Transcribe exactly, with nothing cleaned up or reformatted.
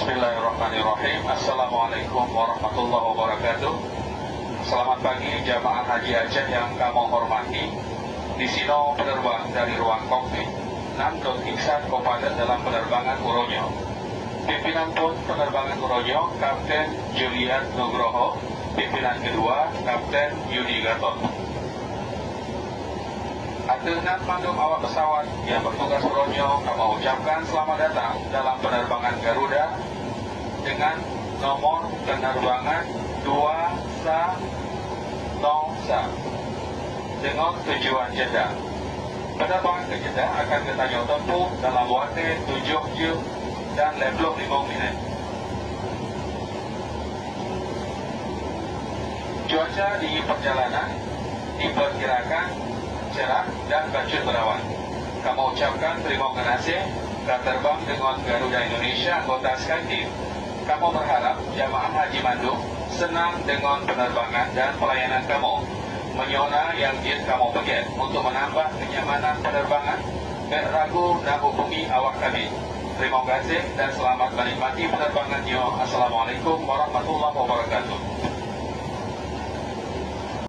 Bismillahirrahmanirrahim. Assalamualaikum warahmatullahi wabarakatuh. Selamat pagi jamaah haji Aceh yang kamoe hormati. Disinoe penerbang dari ruang kokpit, nan lôn ingat co-pilot dalam penerbangan uroe nyoe. Pimpinan phon penerbangan uroe nyoe, Kapten Julian Nugroho, pimpinan kedua, Kapten Yudi Gatot. Ateueh nan mandum awak pesawat nyang bertugas uroe nyoe, kamoe ucapkan selamat datang dalam penerbangan Garuda dengan nomor penerbangan dua sa nol sa dengan tujuan Jeddah. Penerbangan ke Jeddah akan geutanyoe tempuh dalam watèe tujoh jeuem dan lhèe plôh limong minèt. Cuaca di perjalanan diperkirakan cerah dan bacut berawan. Kamoe ucapkan terima kasih ka terbang dengan Garuda Indonesia anggota SkyTeam. Kamoe berharap jamaah haji mandum senang dengan penerbangan dan pelayanan kamoe. Meunyoe na nyang jeuet kamoe peugèt untuk menambah kenyamanan penerbangan, bèk ragu dan hubungi awak kabin. Terima kasih dan selamat menikmati penerbangan nyoe. Assalamualaikum warahmatullahi wabarakatuh.